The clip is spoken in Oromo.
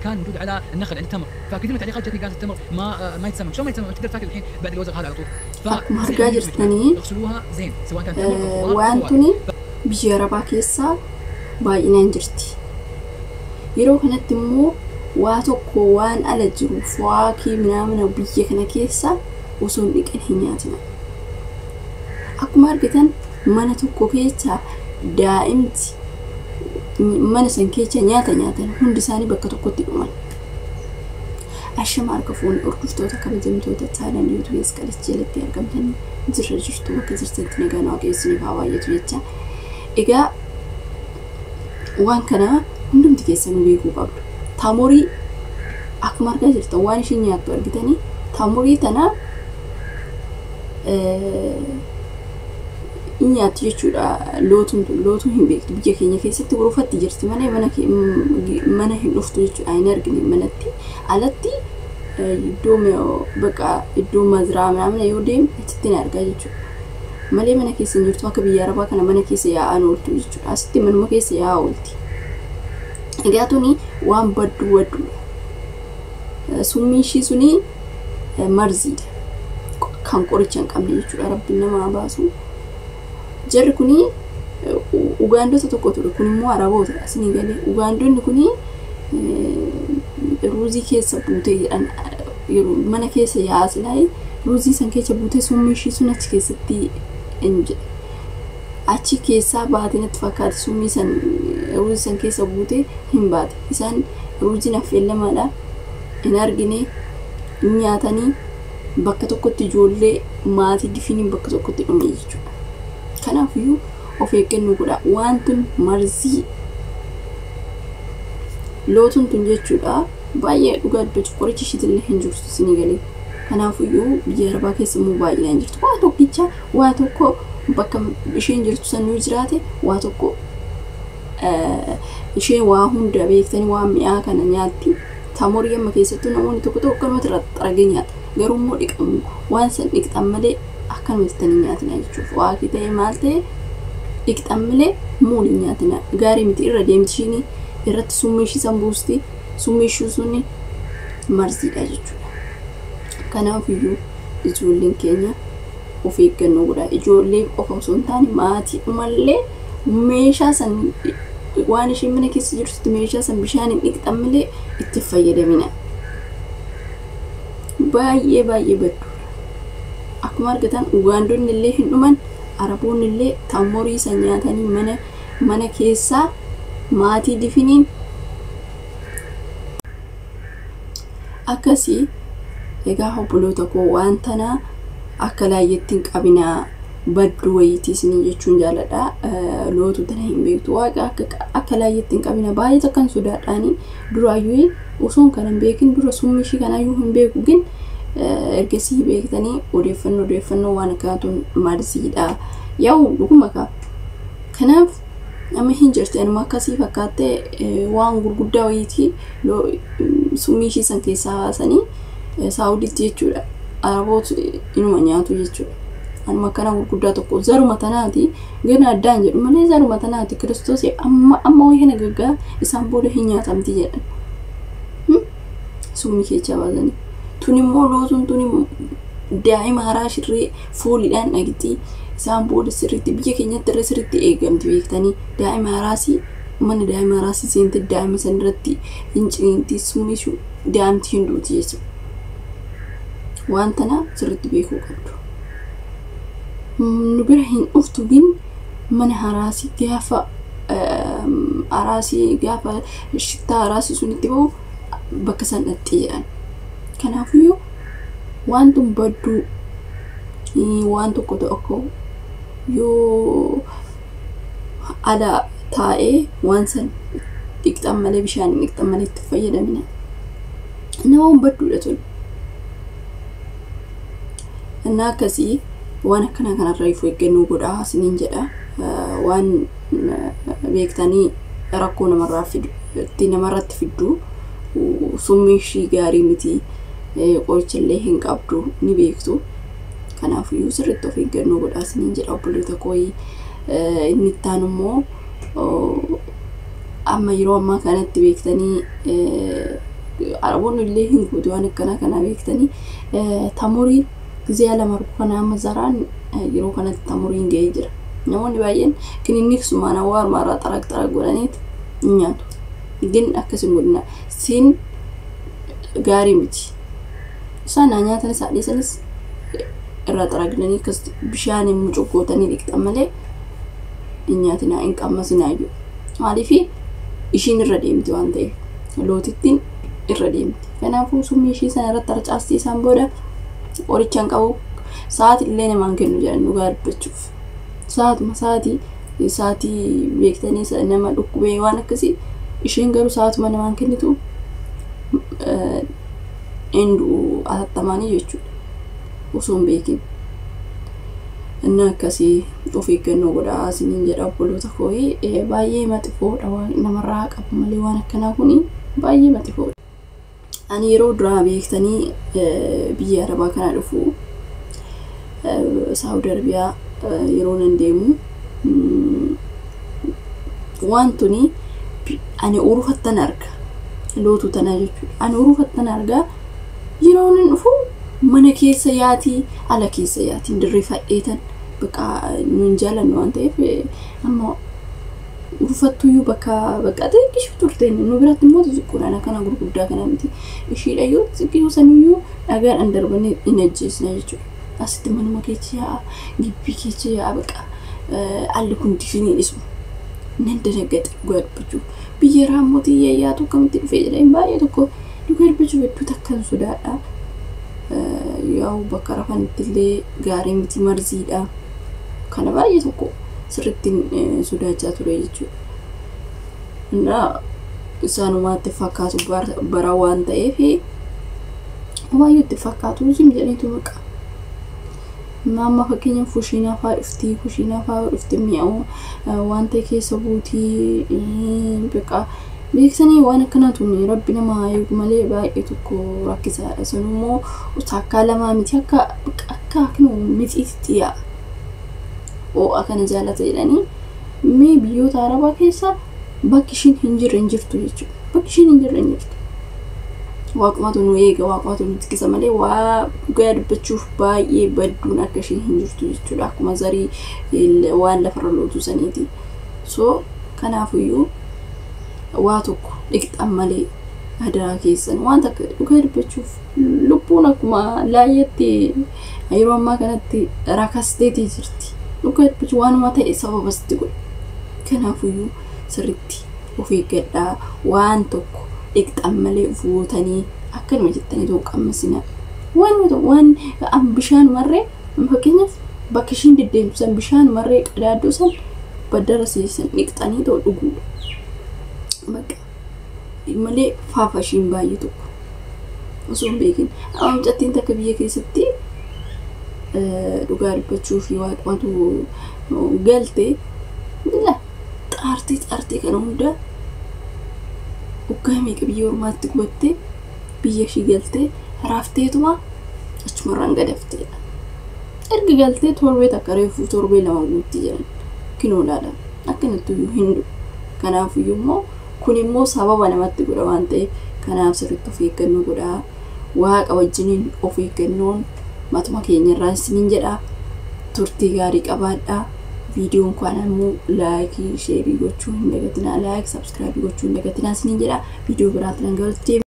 كان موجود على النخل عند التمر، فكثير من التعليقات جتني قالت التمر ما يتسمم، شلون ما يتسمم؟ تقدر تاكل الحين بعد الوزغ هذا على طول. Akkuma argaa jirtanii اغسلوها زين سواء كان تمر او خضار waan أو tuni biyya arabaa keessa baay'inaan jirti. Yeroo kanatti immoo waa tokko waan ala jiru fawaakii minaamina biyya kana keessa osoo hin dhiqin hin nyaatina. Akkuma argitan mana tokko keessa daa'imti mana san keessa nyaata nyaatan hundi isaanii bakka tokkotti dhuman. Ashama harka fuunee hordoftoota kabajamtoota channel YouTube Asqalichi jalatti argamtanii jirra jirtu bakka jirtanitti nagaan Waaqayyo isiniif haa baay'atu jecha. Egaa waan kana hundumti keessanuu beekuu qabdu. Taamorii akkuma argaa jirtan waan isheen nyaattu argitanii taamorii tana in nyaattu jechuudha. Lootuun tun lootuu hin beektu biyya keenya keessatti gorofatti jirti malee mana hin dhuftu jechuudha. Hin argine manatti alatti iddoo bakka iddoo maziraa mana yoo deemu achitti ni argaa jechuudha. Malee mana keessa hin jirtu akka biyya arabaa kana mana keessa yaa'an ooltu jechuudha. Asitti manuma keessa yaa'aa oolti. Egaa tuni waan badduu badduudha. Summii ishii suni marziidha. Kan qoricha hin qabne jechuudha. Rabbiin nama haa baasu. Jarri kuni Ugaandota tokko ture. Kun immoo Araboota isinii galee. Ugaandonni kuni ruuzii keessa buutee jedhan yeroo mana keessa yaa'aa silaayee ruuzii san keessa buutee summii ishii sun achi keessatti hin jedhe. Achi keessaa baatee natti fakkaate summii san ruuzii san keessa buutee hin baate. Isaan ruuziin affeellamaadha. Hin argine hin nyaatanii bakka tokkotti ijoollee maatii difiniin bakka tokkotti dhume jechuudha. Kanaafiyyuu of eeggannoo godhaa. Waan tun marzii lootuun tun jechuudha. Baay'ee dhugaa dubbachuuf qorichi ishiitillee hin jirtu isinii galee. Kanaafiyyuu biyya arabaa keessa immoo baay'inaan jirtu. Waa tokkicha waa tokko bakka isheen jirtu san yoo jiraate waa tokko isheen waa hunda beektanii waan mi'aa kana nyaatti. Taamorii amma keessattuu namoonni tokko tokko akkanumatti irraa xaragee nyaata. Garuu immoo dhiqamu waan san dhiqxan malee akkanumatti tan hin nyaatina jechuudha. Waa ta'e maal ta'e dhiqxan malee muun hin nyaatina. Gaarii miti irra deemti ishiin irratti summii ishii san buusti. Summii ishii suni marziidha jechuudha. Kanaafiyyuu ijoolleen keenya of eeggannoo godhaa. Ijoollee qofa osoo hin taane maatii dhumallee meeshaa san waan isheen mana keessa jirtutti meeshaa san bishaan hin dhiqxan malee itti fayyadamina. Baay'ee baay'ee badduudha. Akkuma argitan Ugaandonni illee hin dhuman, Araboonni illee taamorii san nyaatanii mana keessaa maatii difiniin akkasii. Egaa obboloota koo waan tana akka laayyeetti hin qabinaa badduu wayiitii isinii jechuun jaaladha. Lootuu tana hin beektu waaqa akka laayyeetti hin qabinaa baay'ee takkan sodaadhaanii duraayyuu osoo kana hin beekin dura summii ishii kanaayyuu hin beeku gin ergasii beektanii odeeffannoo waan akkanaa marziidha. Yaa'u dhuguma kaa. Kanaaf amma hin jirti anuma akkasii fakkaattee waan gurguddaa wayiitii summii ishii san keessaa baasanii Saawuditti jechuudha. Araboota inuma nyaatu jechuudha. Anuma akkana gurguddaa tokko zaruma tanaati gana addaan jedhu malee zaruma tanaati Kiristoos amma wayii kana gaggaa isaan booda hin nyaatamti jedhan. Summii keessaa baasanii. Tun immoo lootuun tuni daa'ima haraa shirree fooliidhaan dhagiti. Isaan booda sirriitti biyya keenyatti irra sirriitti eegamti beektanii daa'ima haraasii mana daa'ima haraasii seente daa'ima san irratti hin ciniinti summii daa'imti hin duuti jechuudha. Waan tana sirriitti beekuu qabdu. Nu bira hin dhuftu gin mana haraasii gaafa haraasii gaafa shittaa haraasii sunitti bahu bakka san dhattee jedhan. Kanaafiyyuu waan tun badduu waan tokko tokko yoo ala taa'ee waan san dhiqxan malee bishaan dhiqxan malee itti fayyadamina. Nama waan badduudha tun. Innaa akkasii waan akkanaa kanarraa of eeggannoo godhaa isiniin jedha. Waan beektanii rakkoo namarraa fidu itti namarratti fiddu summii ishii gaarii miti qoricha illee hin qabdu ni beektu. Kanaafiyyuu sirriitti of eeggannoo godhaa isiniin jedha obboloota koo. Inni itti aanu immoo amma yeroo ammaa kanatti beektanii Araboonni illee hin guutu waan akkanaa kana beektanii. Tamuriin gizee lama kana amma zaraan yeroo kanatti tamuriin ga'ee jira. Namoonni baay'een kininiksumaan awwaarumaa xaraq xaraq godhaniit hin nyaatu. Gin akkas hin godhina. Siin gaarii miti. Isaan haa nyaatanis haa dhiisanis irraa xaraqnanii akkas bishaaniin mucuqqootanii dhiqxan malee hin nyaatinaa, hin qammasinaa iyyuu. Maaliif ishiin irra deemti waan ta'eef, lootittiin irra deemti. Kanaafuu summii ishii sana irratti harcaastii isaan booda qoricha hin qabu, sa'aatii illee namaan kennu jedhan dhugaa dubbachuuf. Sa'aatuma sa'aatii beektanii nama dhukkubee waan akkasii, isheen garuu sa'aatuma namaan kennitu, hin du'u atattamaanii jechuudha. Osoo hin beekin. Inni akkasii of eeggannoo godhaa isiniin jedha obboloota koo. Baay'ee maxifoodha, waan namarraa qabu malee waan akkanaa kuni baay'ee maxifoodha. Ani yeroo duraa beektanii biyya Arabaa kana dhufu, Saawud Arabiyaa yeroo nan deemu, waan tuni ani urufattan arga, lootuu tanaa jechuudha. Ani urufattan argaa yeroo nan dhufu mana keessa yaatii, ala keessa yaatiin dirreeffadheetan bakka nun jaalannu waan ta'eef amma urufattuyyuu bakka bakka xiqqishuu turte. Nu biratti immoo xixiqqoodhaan akkana gurguddaa kana miti. Ishiidhayyuu xixiqqishuu saniyyuu dhagaadhaan darbanii hin ajjeesna jechuudha. Asitti manuma keessa yaa'a, gibbii keessa yaa'a, bakka alli kun difiniin isuma. Nan danaggaxe dhugaa dubbachuuf. Biyya raammotii yaayyaatu akkamitti dhufee jedheen baay'ee tokko dhugaa dubbachuuf hedduu takkan sodaadha. Yaa'u bakka rafanitti illee gaarii miti, marziidha. Kana baay'ee tokko sirriitti sodaachaa ture jechuudha. Innaa isaanumaatti fakkaatu bara waan ta'eef baay'ee itti fakkaatu zim jedhaniitu baqa. Amma fakkeenyaaf kushiinaa fa'aa dhufti, kushiinaa fa'aa dhufti, mi'aawu waan ta'e keessa buutii baqa beeksanii waan akkanaa tun rabbi nama haa eegu malee baay'ee tokko rakkisaadha. Sun immoo takkaa lamaa miti, akka mixiitti yaa'a. Ho'a kana jaalata jedhanii mee biyyoota Arabaa keessa bakki ishiin hin jirre hin jirtu jechuudha. Bakki ishiin hin jirre hin jirtu. Waaqumatu nu eega, waaqumatu nu tikkisa malee waa dhugaa dubbachuuf baay'ee badduun akka ishiin hin jirtu jechuudha. Akkuma zarii waan lafarra lootu saniiti. So kanaafuyyuu waa tokko dhiqxan malee adaraa keessan waan takka dhugaa dubbachuuf lubbuun akkuma laayyatti yeroo ammaa kanatti rakasteetii jirti. Dhugaa dubbachuuf waanuma ta'e sababa sitti godha. Kanaafuyyuu sirriitti of eeggadhaa, waan tokko dhiqxan malee fuutanii akkanuma jettanii ta'uu qammasina. Waan waan bishaan marree fakkeenyaaf bakka ishiin deddeemtu san bishaan marree qadaaddoo san baddara seesan dhiqxanii ta'u dhuguudha. Bakka malee faafa ishiin baay'ee tokko osoo hin beekin. Amma mucattiin takka biyya keessatti dhugaa dubbachuu fi waaqumatu galte la xaartee xaartee kana hunda waggaa meeqa biyya ormaatti gubattee biyya ishii galtee raafteetuma achumarraan gadafteedha. Erga galtee torbee takka reefuu torbee lama guutti jedhan kinoo ilaala akkanattuyyuu hin du'u. Kanaafuyyuu immoo kun immoo sababa namatti godha waan ta'eef kanaaf sirriitti of eeggannoo godhaa. Waaqa wajjiniin of eeggannoon matuma keenyarraa isiniin jedha. Turtii gaarii qabaadhaa. Viidiyoon kun immoo like, share gochuu hin dagatinaa. Like, subscribe gochuu hin dagatinaa isiniin jedha. Viidiyoo biraatti nan galatti.